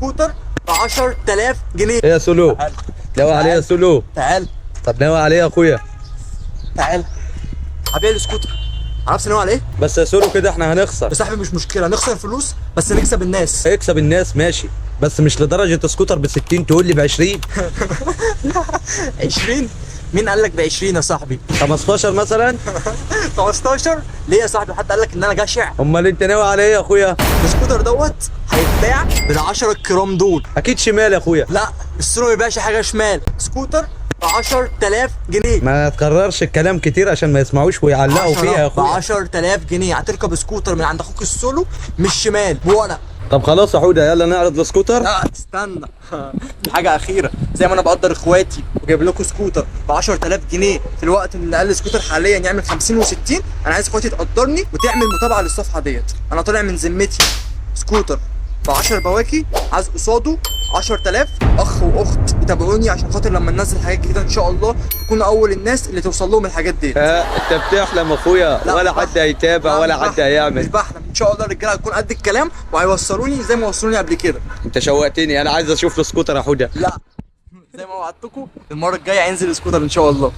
سكوتر ب 10000 جنيه. ايه يا سولو؟ تعال. ناوي عليه يا سولو؟ تعال. طب ناوي عليه يا اخويا؟ تعال، هبيع السكوتر. عارف ناوي على ايه؟ بس يا سولو كده احنا هنخسر. يا صاحبي مش مشكلة، نخسر فلوس بس نكسب الناس. اكسب الناس ماشي، بس مش لدرجة سكوتر ب 60 تقول لي ب 20. 20؟ مين قال لك ب 20 يا صاحبي؟ 15 مثلا. 15 ليه يا صاحبي؟ حد قال لك ان انا جشع؟ امال انت ناوي على ايه يا اخويا؟ السكوتر دوت هيتباع بال 10 الكرام دول. اكيد شمال يا اخويا. لا، السولو ما يبيعش حاجة شمال. سكوتر ب 10000 جنيه. ما تكررش الكلام كتير عشان ما يسمعوش ويعلقوا فيها يا ب اخويا. 10000 جنيه هتركب سكوتر من عند اخوك السولو، مش شمال بورق. طب خلاص يا حوده، يلا نعرض السكوتر. لا استنى، في حاجة اخيره. زي ما انا بقدر اخواتي وجايب لكم سكوتر ب 10000 جنيه في الوقت اللي اقل سكوتر حاليا يعمل 50 و60، انا عايز اخواتي تقدرني وتعمل متابعه للصفحه ديت. انا طالع من ذمتي سكوتر ب 10 بواكي، عايز قصاده 10000 اخ واخت يتابعوني عشان خاطر لما ننزل حاجات جديدة ان شاء الله تكونوا اول الناس اللي توصل لهم الحاجات ديت. انت بتحلم يا اخويا. لا، ولا مش حد بحلم. هيتابع لا، ولا مش حد بحلم. مش هيعمل. بحلم، ان شاء الله الرجالة هتكون قد الكلام وهيوصلوني زي ما وصلوني قبل كده. انت شوقتني، انا عايز اشوف السكوتر يا حوده. لا، زي ما وعدتكم المرة الجاية هينزل سكوتر ان شاء الله.